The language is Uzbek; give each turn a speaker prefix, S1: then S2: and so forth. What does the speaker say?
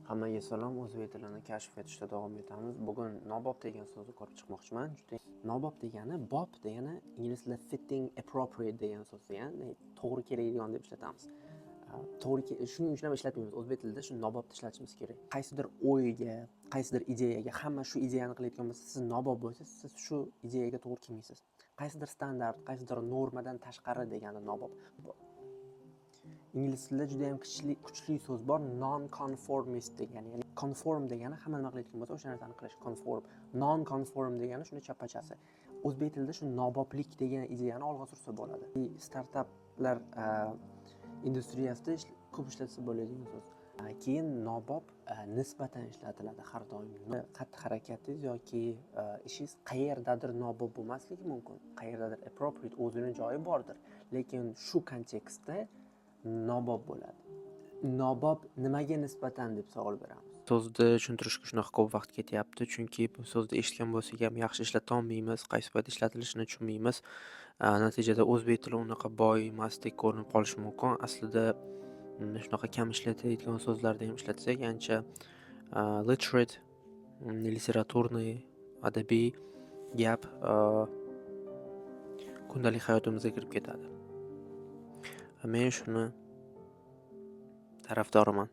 S1: Hammaga salom, o'zbek tilini kashf etishda davom etamiz. Bugun nobob degan so'zni ko'rib chiqmoqchiman. Juda nobob degani, bob degani ingliz tilida fitting, appropriate degan so'z degani, to'g'ri keladigan deb ishlatamiz. To'g'ri, shuning uchun ham ishlatmaymiz. O'zbek tilida shu nobobni ishlatishimiz kerak. Qaysidir o'yga, qaysidir ideyaga hamma shu ideyani qilayotgan bo'lsa, siz nobob bo'lsangiz, siz shu ideyaga to'g'ri kelmaysiz. Qaysidir standart, qaysidir normadan tashqari degani nobob. Ingliz tilida juda yam kuchli, kuchli so'z bor, non-conformist degani. Ya'ni conform degani hamma nima qilayotgan bo'lsa, o'sha narsani qilish, conform. Non conform degani shuni chapachasi. O'zbek tilida shu noboblik degan ideyani olg'a sursa bo'ladi. Startaplar industriyasida ko'p ishlatsa bo'ladigan so'z. Keyin nobob nisbatan ishlatiladi har doim. Xatti harakatingiz yoki ishingiz qayerdadir nobob bo'lmasligi mumkin, qayerdadir appropriate, o'zini joyi bordir, lekin shu kontekstda nobob bo'ladi. Nobob nimaga nisbatan deb savol beramiz. So'zni tushuntirishga shunaqa ko'p vaqt ketyapti, chunki bu so'zni eshitgan bo'lsak ham, yaxshi ishlatolmaymiz, qaysi payt ishlatilishini tushunmaymiz. Natijada o'zbek tili unaqa boy emasdek ko'rinib qolishi mumkin. Aslida shunaqa kam ishlatiladigan so'zlarni ham ishlatsak, ancha literate, литературный, adabiy gap kundalik hayotimizga kirib ketadi. Men shuni tarafdoriman.